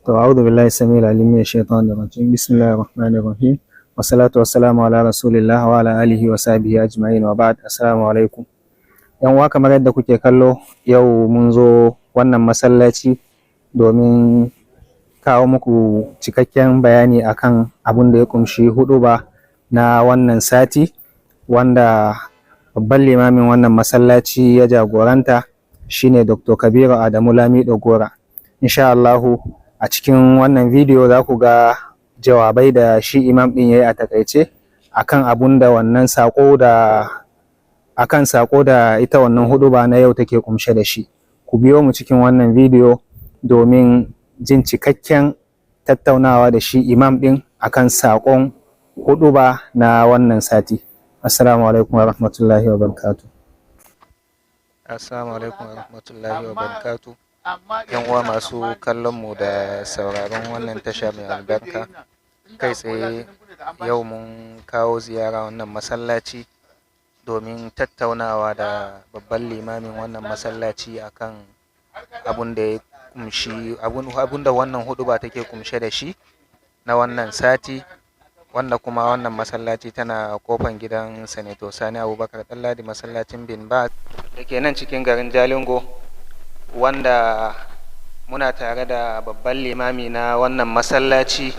To, a'udhu billahi samil alim min shaitanir rajim. Bismillahir rahmanir rahim. Wassalatu wassalamu ala rasulillah wa ala alihi wa sahbihi ajma'in, wa ba'd. Assalamu alaikum. Yan uwa, kamar yadda kuke kallo, yau mun zo wannan masallaci domin kawo muku cikakken bayani akan abun da ya kumshi huɗuba na wannan sati, wanda babban limamin wannan masallaci ya jagoranta, shine Dr. Kabiru Adamu Lamido Gora. Insha Allahu, a cikin wannan bidiyo za ku ga jawabai da shi imam ɗin ya yi a takaice akan abun da wannan saƙo da akan saƙo da ita wannan huɗuba na yau take kumshe da shi. Ku biyo mu cikin wannan bidiyo domin jin cikakken tattaunawa da shi imam ɗin akan saƙon huɗuba na wannan sati. Assalamu alaikum wa rahmatullahi wa barakatuh. Assalamu alaikum wa rahmatullahi wa barakatuh. Yan uwa masu kallon mu da sauraron wannan tasha mai albarka, kai tsaye yau mun kawo ziyara wannan masallaci domin tattaunawa da babban limamin wannan masallaci akan abun da ya kumshi abun da wannan huɗuba take kumshe da shi na wannan sati, wanda kuma wannan masallaci tana kofan gidan Sanato Sani Abubakar Ɗanladi, masallacin Bin Baz da ke nan cikin garin Jalingo, wanda muna tare da babban limami na wannan masallaci,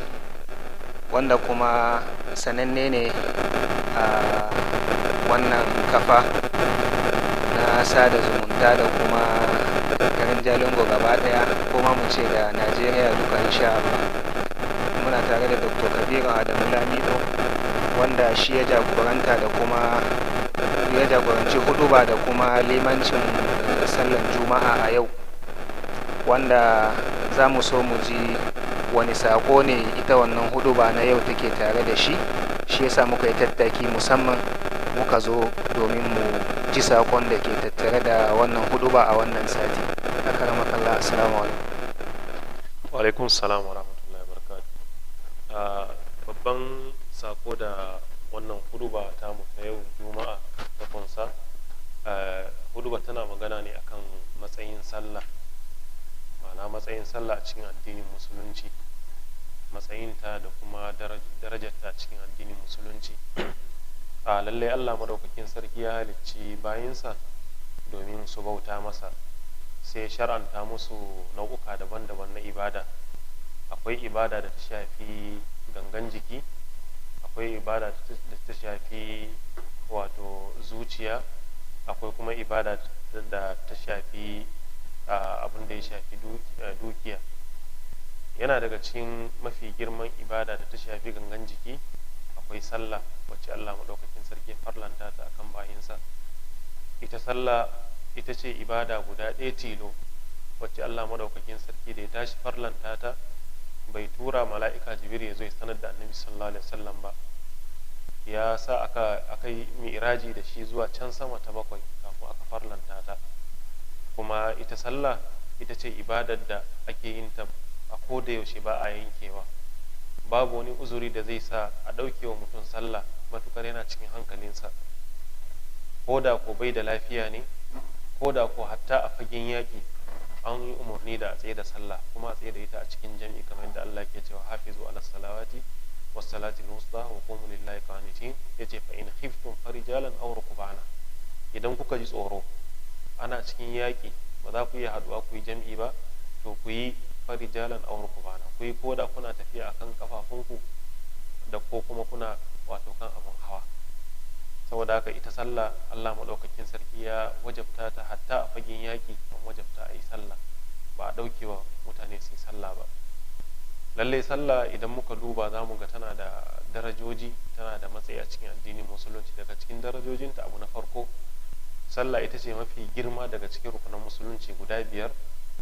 wanda kuma sananne ne a wannan kafa na sada zumunta da kuma garin Jalingo gaba ɗaya, ko ma mu ce da Najeriya duka, insha Allah. Muna tare da Dr. Kabiru Adamu Lamido, wanda shi ya jagoranta da kuma ya jagoranci huɗuba da kuma limancin sallan Juma'a a yau, wanda za mu so mu ji wani saƙo ne ita wannan huɗuba na yau take tare da shi. Shi yasa muka yi tattaki musamman muka zo domin mu ji saƙon da ke tattare da wannan huɗuba a wannan sati. Akramakallah, assalamu alaikum. Wa alaikum salam wa rahmatullahi wa barakatuh. Babban sako da wannan huduba ta mu ta yau Juma'a ta kunsa, huduba tana magana ne akan matsayin sallah, ma'ana matsayin sallah a cikin addinin Musulunci, matsayinta da kuma darajarta a cikin addinin Musulunci. A lallai Allah Madaukakin Sarki ya halicci bayinsa domin su bauta masa, sai shar'anta musu nau'uka daban-daban na ibada. Akwai ibada da ta shafi gangan jiki, akwai ibada da ta shafi wato zuciya, akwai kuma ibada da ta shafi abin da ya shafi dukiya. Yana daga cikin mafi girman ibada da ta shafi gangan jiki akwai sallah, wacce Allah Maɗaukakin Sarki ya farlanta ta akan bayinsa. Ita sallah ita ce ibada guda ɗaya tilo wacce Allah Maɗaukakin Sarki da ya tashi farlanta ta bai tura mala'ika Jibril ya zo ya sanar da Annabi sallallahu alaihi wasallam ba. Ya sa aka yi mi'raji da shi zuwa can sama ta bakwai kafin aka farlanta ta. Kuma ita sallah ita ce ibadar da ake yin ta a koda yaushe, ba a yankewa. Babu wani uzuri da zai sa a ɗauke wa mutum sallah matukar yana cikin hankalinsa, ko da ko bai da lafiya ne, ko da ko hatta a fagen yaƙi an yi umarni da a tsaye da sallah, kuma a tsaye da ita a cikin jam'i, kamar yadda Allah ke cewa: "Hafizu ala salawati was salati wusta wa qumu lillahi qanitin." Yace: "Fa in khiftum farijalan aw rukbana." Idan kuka ji tsoro, ana cikin yaƙi, ba za ku iya haɗuwa ku yi jam'i ba, to ku yi farijalan aw rukbana, ku yi koda kuna tafiya akan kafafunku da ko kuma kuna wato kan abun hawa. Saboda haka ita sallah Allah Maɗaukakin Sarki ya wajabta ta hatta a fagen yaƙi. An wajabta a yi sallah, ba a ɗauke wa mutane su yi sallah ba. Lallai sallah, idan muka duba, za mu ga tana da darajoji, tana da matsayi a cikin addinin Musulunci. Daga cikin darajojinta, abu na farko, sallah ita ce mafi girma daga cikin rukunan Musulunci guda biyar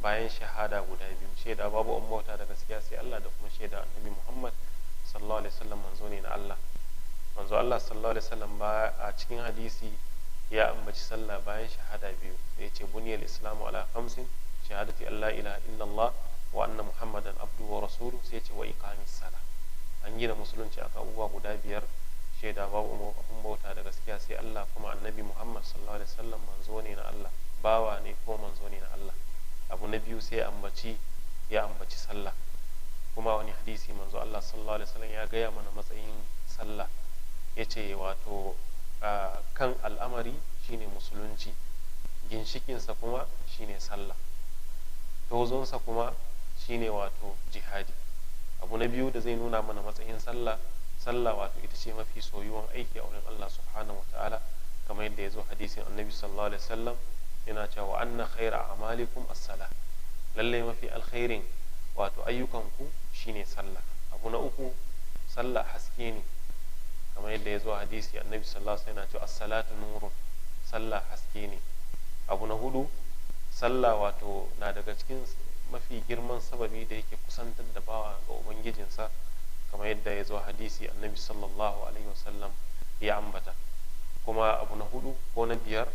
bayan shahada guda biyu: shaida babu an bauta da gaskiya sai Allah, da kuma shaida Annabi Muhammad sallallahu alaihi wasallam manzo ne na Allah. Manzo Allah sallallahu alaihi wasallam ba a cikin hadisi ya ambaci sallah bayan shahada biyu. Ya ce: "Buniyal islamu ala khamsin: shahadati an la ilaha illallah wa anna Muhammadan abdu wa rasuluhu." Sai ya ce: "Wa iqamis sala." An gina Musulunci akan abubuwa guda biyar: shaida babu abun bauta da gaskiya sai Allah, kuma Annabi Muhammad sallallahu alaihi wasallam manzo ne na Allah, bawa ne ko manzo ne na Allah. Abu na biyu sai ya ambaci sallah. gaya mana matsayin sallah. Ya ce wato kan al'amari shine musulunci, ginshikinsa kuma shine sallah, tozonsa kuma shine wato jihadi. Abu na biyu da zai nuna mana matsayin sallah, sallah wato ita ce mafi soyuwan aiki a wurin Allah subhanahu wa ta'ala, kamar yadda ya zo hadisin annabi sallallahu alaihi wasallam yana cewa anna khaira a'malikum as-salah, lalle mafi alkhairin wato ayyukanku shine sallah. Abu na uku, sallah haske ne, kamar yadda ya zo hadisi annabi sallallahu alaihi wasallam yana cewa as-salatu nurun, sallah haske ne. Abu na hudu, sallah wato na daga cikin mafi girman sababi da yake kusantar da bawa ga ubangijinsa, kamar yadda ya zo hadisi annabi sallallahu alaihi wasallam ya ambata. Kuma abu na hudu ko na biyar,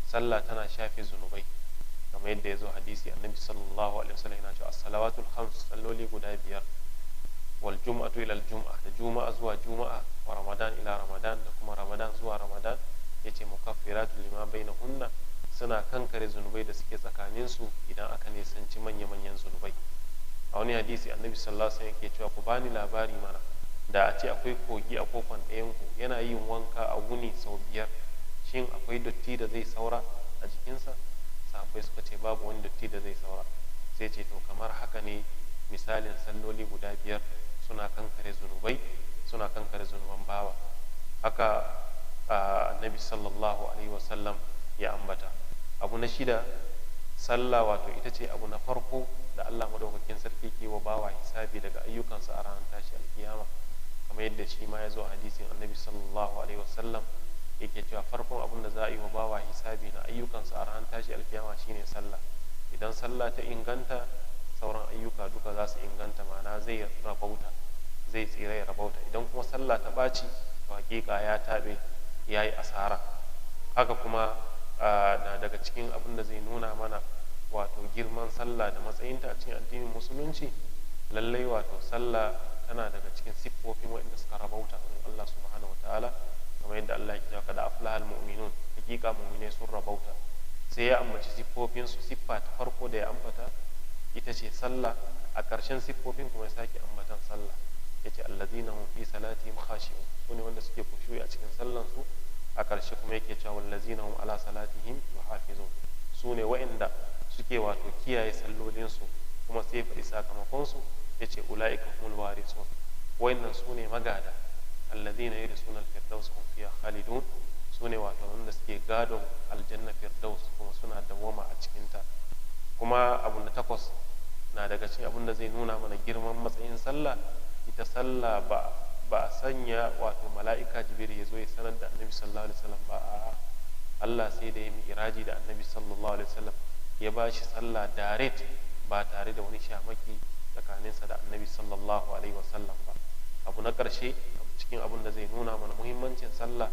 sallah tana shafe zunubai, kamar yadda ya zo hadisi annabi sallallahu alaihi wasallam yana cewa as-salawatul khams, salloli guda biyar, wal jum'atu ila al jum'a, da juma'a zuwa juma'a, wa ramadan ila ramadan, da kuma ramadan zuwa ramadan, yace mukaffiratu lima bainahunna, suna kankare zunubai da suke tsakanin su idan aka nisanci manya-manyan zunubai. A wani hadisi annabi sallallahu alaihi wasallam yake cewa ku bani labari mana, da a ce akwai kogi a kofan ɗayan ku yana yin wanka a wuni sau 5, shin akwai dotti da zai saura a jikinsa? Sahabbai suka ce babu wani dotti da zai saura. Sai ce to kamar haka ne misalin salloli guda 5 suna kankare zunubai, suna kankare zunuban bawa. Haka annabi sallallahu alaihi wasallam ya ambata. Abu na shida, sallah wato ita ce abu na farko da Allah madaukakin sarki ke wa bawa hisabi daga ayyukansa a ranar tashi alkiyama, kamar yadda shi ma ya zo a hadisin annabi sallallahu alaihi wasallam yake cewa farkon abin da za a yi wa bawa hisabi na ayyukansa a ranar tashi alkiyama shine sallah. Idan sallah ta inganta, sauran ayyuka duka za su inganta, ma'ana zai rabauta, zai tsira ya rabauta. Idan kuma sallah ta ɓaci, to hakika ya taɓe, ya yi asara. Haka kuma na daga cikin abin da zai nuna mana wato girman sallah da matsayinta a cikin addinin musulunci, lallai wato sallah tana daga cikin siffofin waɗanda suka rabauta wurin Allah subhanahu wa ta'ala, kamar yadda Allah ya kira kada aflahal mu'minun, hakika mu'minai sun rabauta. Sai ya ambaci siffofin su, siffa ta farko da ya ambata ita ce sallah, a ƙarshen siffofin kuma ya sake ambatan sallah, yace allazina hum fi salatihim khashi'un, sune wanda suke khushu'i a cikin sallan su. A ƙarshe kuma yake cewa wallazina hum ala salatihim yuhafizun, sune waɗanda suke wato kiyaye sallolin su, kuma sai faɗi sakamakon su, yace ulaika humul warisun, wayannan sune magada, alladhina yarisuna al-firdaus hum fiha khalidun, sune wato wanda suke gadon aljanna firdaus kuma suna dawwama a cikin ta. Kuma abu na takwas na daga cikin abun da zai nuna mana girman matsayin sallah, ita sallah ba a sanya wato mala'ika jibril ya zo ya sanar da annabi sallallahu alaihi wasallam ba, a'a, Allah sai da ya mi'raji da annabi sallallahu alaihi wasallam ya ba shi sallah direct ba tare da wani shamaki tsakaninsa da annabi sallallahu alaihi wasallam ba. Abu na ƙarshe cikin abun da zai nuna mana muhimmancin sallah,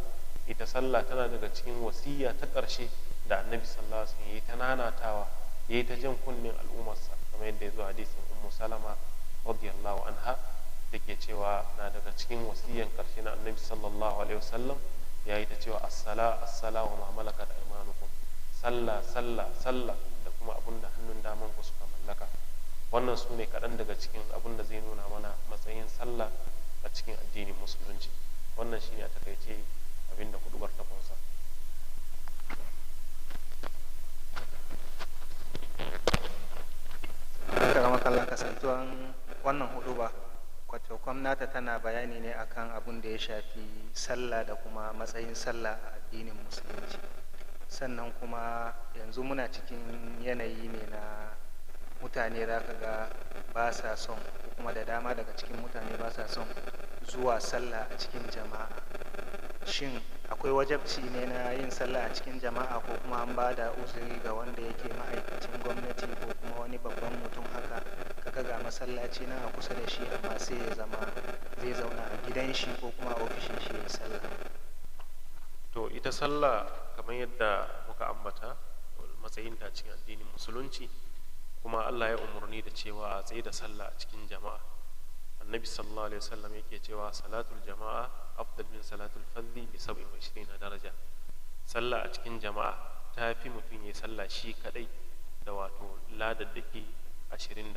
ita sallah tana daga cikin wasiya ta ƙarshe da annabi sallallahu alaihi wasallam ya yi ta nanatawa, ya yi ta jan kunnen al'ummarsa, kamar yadda ya zo hadisin ummu salama radiyallahu anha take cewa na daga cikin wasiyan ƙarshe na annabi sallallahu alaihi wasallam ya yi ta cewa as-sala as-sala wa ma malakat aymanukum, sallah sallah sallah da kuma abun da hannun daman ku suka mallaka. Wannan su ne kaɗan daga cikin abun da zai nuna mana matsayin sallah a cikin addinin musulunci. Wannan shine a takaice abin da hudubar ta kunsa. Karamakallah, kasantuwan wannan huduba kwacokwam nata tana bayani ne akan abun da ya shafi sallah da kuma matsayin sallah a addinin musulunci. Sannan kuma yanzu muna cikin yanayi ne na mutane za ka ga ba sa son, ko kuma da dama daga cikin mutane ba sa son zuwa sallah a cikin jama'a. Shin akwai wajabci ne na yin sallah a cikin jama'a, ko kuma an ba da uzuri ga wanda yake ma'aikacin gwamnati ko kuma wani babban mutum haka, kaga ga masallaci nan a kusa da shi amma sai ya zama zai zauna a gidan shi ko kuma a ofishin shi ya yi sallah? To ita sallah kamar yadda muka ambata matsayinta cikin addinin musulunci, kuma Allah ya umarni da cewa a tsaye da sallah a cikin jama'a. Annabi sallallahu alaihi wasallam yake cewa salatul jama'a afdal min salatul fardhi bi 27 daraja. Sallah a cikin jama'a ta fi mutum ya sallah shi kadai da wato ladaddaki 27.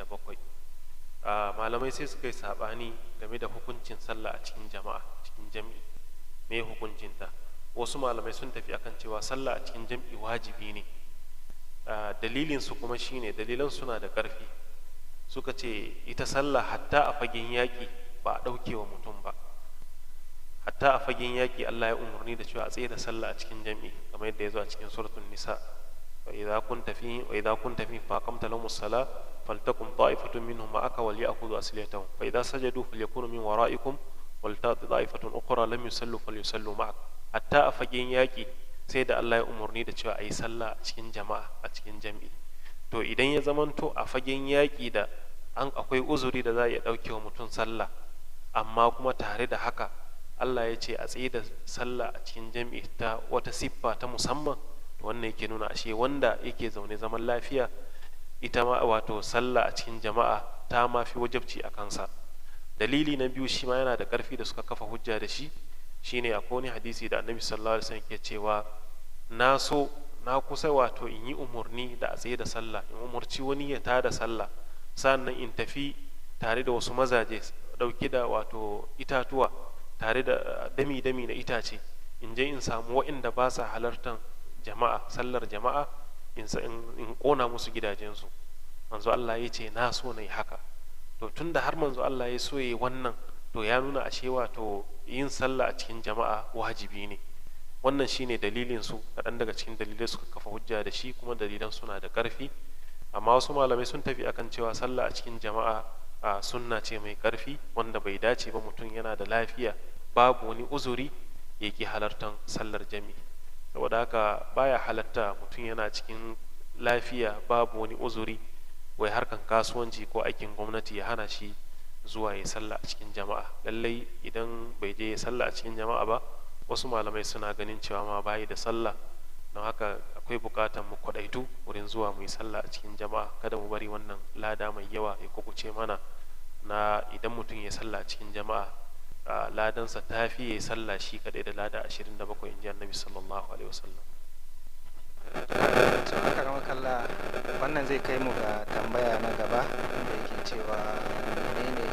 Malamai sai suka yi saɓani game da hukuncin sallah a cikin jama'a, cikin jam'i, me hukuncinta. Wasu malamai sun tafi akan cewa sallah a cikin jam'i wajibi ne. Dalilin su kuma shine, dalilan suna da ƙarfi. Suka ce ita sallah hatta a fagen yaƙi ba a ɗauke wa mutum ba. Hatta a fagen yaƙi Allah ya umarni da cewa a tsaye da sallah a cikin jam'i, kamar yadda ya zo a cikin suratul nisa: wa idza kunta fi wa idza kunta fi fa aqamta lahumus sala faltakum ta'ifatun minhum ma'aka wal ya'khudhu aslihatahum fa idza sajadu falyakunu min wara'ikum walta'ti ta'ifatun ukhra lam yusallu falyusallu ma'ak. Hatta a fagen yaƙi sai da Allah ya umarni da cewa a yi sallah a cikin jama'a, a cikin jam'i. To idan ya zamanto a fagen yaƙi da an akwai uzuri da za a iya ɗauke wa mutum sallah, amma kuma tare da haka Allah ya ce a tsaye da sallah a cikin jam'i ta wata siffa ta musamman, to wannan yake nuna ashe wanda yake zaune zaman lafiya, ita ma wato sallah a cikin jama'a ta ma fi wajabci a kansa. Dalili na biyu shi ma yana da ƙarfi da suka kafa hujja da shi, shine akwai wani hadisi da Annabi sallallahu alaihi wasallam ke cewa na so na kusa wato in yi umarni da a tsaye da sallah, in umurci wani ya tada sallah, sannan in tafi tare da wasu mazaje dauke da wato itatuwa, tare da dami-dami na itace, in je in samu waɗanda ba sa halartar jama'a, sallar jama'a, in kona musu gidajensu. Manzo Allah ya ce na so na yi haka. To tunda har manzo Allah ya so yi wannan, to ya nuna ashe wato yin sallah a cikin jama'a wajibi ne. Wannan shine dalilin su, kaɗan daga cikin dalilai suka kafa hujja da shi, kuma dalilan suna da ƙarfi. Amma wasu malamai sun tafi akan cewa sallah a cikin jama'a a sunna ce mai ƙarfi, wanda bai dace ba mutum yana da lafiya babu wani uzuri ya ki halartar sallar jami'i. Saboda haka baya halatta mutum yana cikin lafiya babu wani uzuri, wai harkan kasuwanci ko aikin gwamnati ya hana shi zuwa ya sallah a cikin jama'a. Lallai idan bai je ya sallah a cikin jama'a ba, wasu malamai suna ganin cewa ma bayi da sallah. Don haka akwai bukatar mu kwadaitu wurin zuwa mu yi sallah a cikin jama'a, kada mu bari wannan lada mai yawa ya kubuce mana. Na idan mutum ya sallah a cikin jama'a, ladansa ta fi ya sallah shi kadai da lada 27, in ji Annabi sallallahu alaihi wasallam. To akaramakallah, wannan zai kai mu ga tambaya na gaba inda yake cewa menene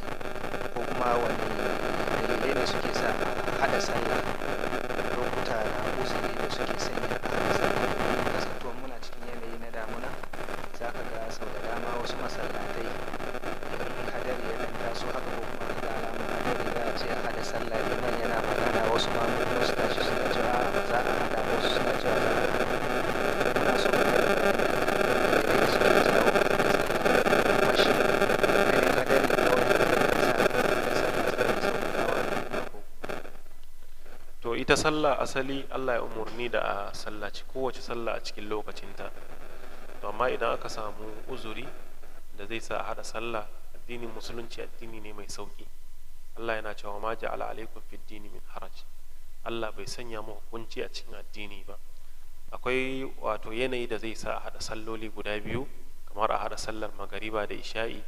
ko kuma wani dalilai ne suke sa a haɗa sallah, lokuta na uzuri da suke sanya a haɗa sallah? Domin kasantuwan muna cikin yanayi na damuna, za ka ga sau da dama wasu masallatai in hadari ya ɗan taso haka ko kuma ka ga alamun hadari, za a ce a haɗa sallah. Liman yana magana, wasu ma su tashi suna cewa a'a ba za a haɗa ba, wasu suna cewa za a haɗa. Muna so ka mana bayani akan dalilai da suke jawo a haɗa sallah, kuma shin ganin hadari kawai haka yakan sa a haɗa sallah saboda sauƙaƙawa al'umma ko? To ita sallah asali Allah ya umarni da a sallaci kowace sallah a cikin lokacinta. To amma idan aka samu uzuri da zai sa a haɗa sallah, addinin musulunci addini ne mai sauƙi. Allah yana cewa ma ja'ala alaikum fid dini min haraj. Allah bai sanya mu hukunci a cikin addini ba. Akwai wato yanayi da zai sa a haɗa salloli guda biyu, kamar a haɗa sallar magariba da isha'i,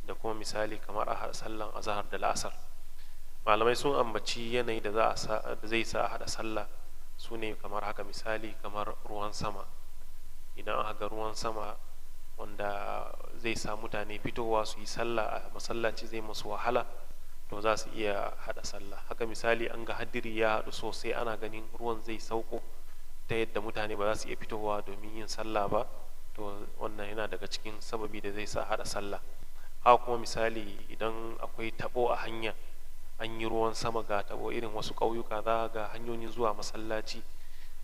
da kuma misali kamar a haɗa sallar azahar da la'asar. Malamai sun ambaci yanayi da zai sa a haɗa sallah su ne kamar haka: misali kamar ruwan sama. Idan aka ga ruwan sama wanda zai sa mutane fitowa su yi sallah a masallaci zai musu wahala, to za su iya haɗa sallah. Haka misali an ga hadiri ya haɗu sosai, ana ganin ruwan zai sauko ta yadda mutane ba za su iya fitowa domin yin sallah ba, to wannan yana daga cikin sababi da zai sa haɗa sallah. Haka kuma misali idan akwai tabo a hanya, an yi ruwan sama ga tabo, irin wasu ƙauyuka za ga hanyoyin zuwa masallaci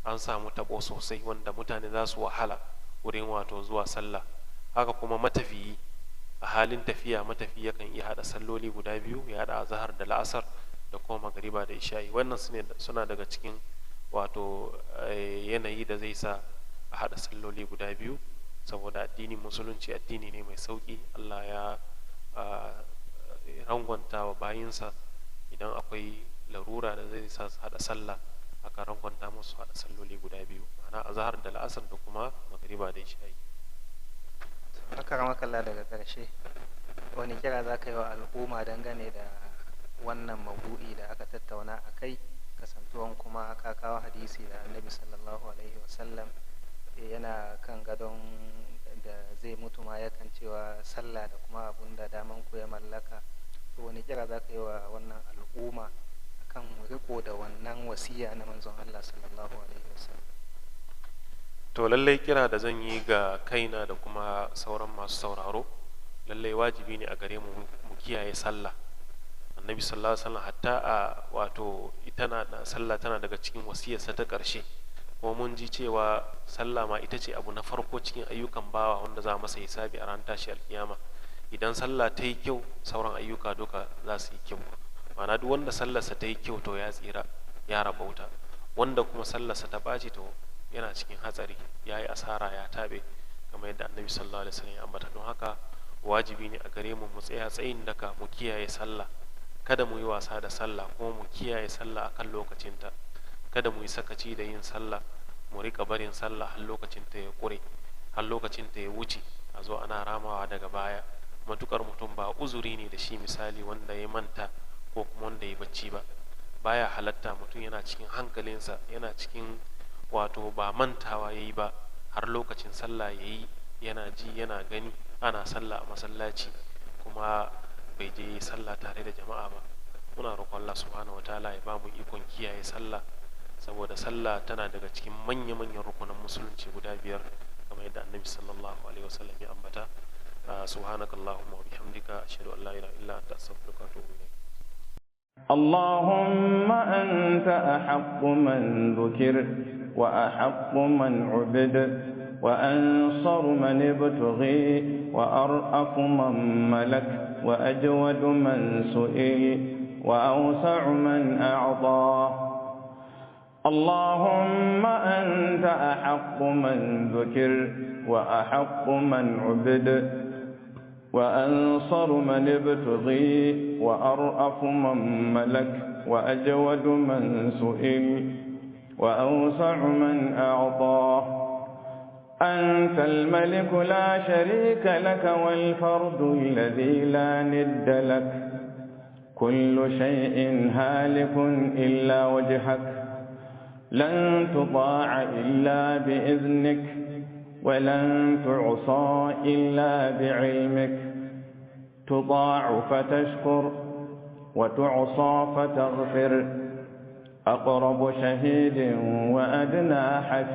an samu tabo sosai wanda mutane za su wahala wurin wato zuwa sallah. Haka kuma matafiyi a halin tafiya, matafiyi yakan iya haɗa salloli guda biyu, ya haɗa azahar da la'asar da kuma magariba da isha'i. Wannan suna daga cikin wato yanayi da zai sa a haɗa salloli guda biyu, saboda addinin musulunci addini ne mai sauƙi. Allah ya rangwanta wa bayinsa idan akwai larura da zai sa su haɗa sallah, aka rangwanta musu haɗa salloli guda biyu, ma'ana azahar da la'asar da kuma magariba da isha'i. Akaramakallah, daga ƙarshe wani kira za ka yi wa al'umma dangane da wannan maudu'i da aka tattauna a kai, kasantuwan kuma ka kawo hadisi da Annabi sallallahu alaihi wasallam yana kan gadon da zai mutu ma yakan cewa sallah da kuma abun da daman ku ya mallaka. To wani kira za ka yi wa wannan al'umma akan riko da wannan wasiya na manzon Allah sallallahu alaihi wasallam? To lallai kira da zan yi ga kaina da kuma sauran masu sauraro, lallai wajibi ne a gare mu mu kiyaye sallah. Annabi sallallahu alaihi wasallam hatta a wato ita na sallah tana daga cikin wasiyarsa ta ƙarshe, kuma mun ji cewa sallah ma ita ce abu na farko cikin ayyukan bawa wanda za a masa hisabi a ran tashi alkiyama. Idan sallah ta yi kyau, sauran ayyuka duka za su yi kyau. Ma'ana duk wanda sallarsa ta yi kyau to ya tsira, ya rabauta. Wanda kuma sallarsa ta ɓaci to yana cikin hatsari, ya yi asara, ya taɓe, kamar yadda Annabi sallallahu alaihi wasallam ya ambata. Don haka wajibi ne a gare mu mu tsaya tsayin daka mu kiyaye sallah, kada mu yi wasa da sallah, kuma mu kiyaye sallah akan lokacinta. Kada mu yi sakaci da yin sallah, mu rika barin sallah har lokacinta ya ƙure, har lokacinta ya wuce, a zo ana ramawa daga baya. Matukar mutum ba uzuri ne da shi, misali wanda ya manta ko kuma wanda ya bacci ba, baya halatta mutum yana cikin hankalinsa, yana cikin wato ba mantawa ya yi ba, har lokacin sallah ya yi yana ji yana gani ana sallah a masallaci kuma bai je yi sallah tare da jama'a ba. Muna roƙon Allah subhanahu wataala ya ba mu ikon kiyaye sallah, saboda sallah tana daga cikin manya-manyan rukunan musulunci guda 5, kamar yadda Annabi sallallahu alaihi wasallam ya ambata. Subhanakallahumma wa bihamdika, ashhadu an la ilaha illa anta, astaghfiruka wa atubu ilayk. اللهم أنت أحق من ذكر، وأحق من عبد، وأنصر من ابتغي، وأرأف من ملك، وأجود من سئل، وأوسع من أعطى. اللهم أنت أحق من ذكر، وأحق من عبد، وأنصر من ابتغي، وأرأف من ملك، وأجود من سئل، وأوسع من أعطى. أنت الملك لا شريك لك، والفرد الذي لا ند لك. كل شيء هالك إلا وجهك، لن تطاع إلا بإذنك، ولن تعصى إلا بعلمك. تطاع فتشكر، وتعصى فتغفر. أقرب شهيد وأدنى حفيظ.